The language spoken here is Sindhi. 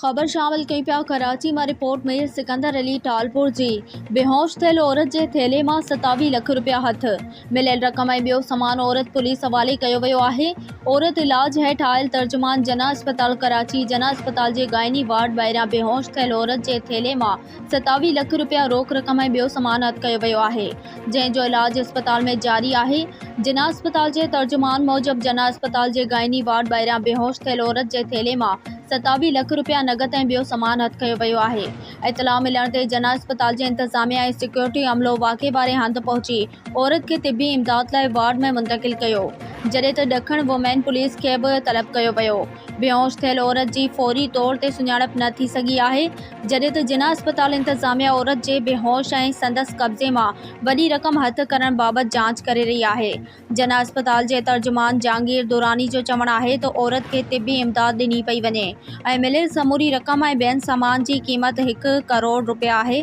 خبر شامل ڪيون پيا ڪراچي مان رپورٽ مير سڪندر علي ٽالپور جي بيهوش ٿيل عورت جي ٿيلهي مان 27 لک رپيا هٿ مليل رقم ۽ ٻيو سامان عورت پوليس حوالي ڪيو ويو آهي عورت علاج هيٺ آيل ترجمان جناح اسپتال ڪراچي جناح اسپتال جي گائني وارڊ ٻاهريان بيهوش ٿيل عورت جي ٿيلهي مان 27 لک رپيا روڪ رقم ۽ ٻيو سامان هٿ ڪيو ويو آهي جنهن جو علاج اسپتال ۾ جاري آهي جناح اسپتال جي ترجمان موجب جناح اسپتال جي گائني وارڊ ٻاهريان بيهوش ٿيل عورت جي ٿيلهي مان 27 لک رپيا نقد ۽ ٻيو سامان هٿ ڪيو ويو آهي. اطلاع ملڻ تي جناح اسپتال جي انتظاميا ۽ سيڪيورٽي عملو واقعي واري هنڌ پهچي عورت کي طبي امداد لاء وارڊ ۾ منتقل ڪيو، جڏهن ته ڏکڻ وومين پوليس کي به طلب ڪيو ويو. بيهوش ٿيل عورت جي فوري طور تي سڃاڻپ نه ٿي سگهي آهي، جڏهن ته جناح اسپتال انتظاميا عورت جي بيهوش ۽ سندس قبضي مان وڏي رقم هٿ ڪرڻ بابت جاچ ڪري رهي آهي. جناح اسپتال جي ترجمان جهانگير دراني جو چوڻ آهي ته عورت کي طبي امداد ڏني پئي وڃي ۽ مليل سموري رقم ۽ ٻين سامان جي قيمت هڪ ڪروڙ رپيا آهي.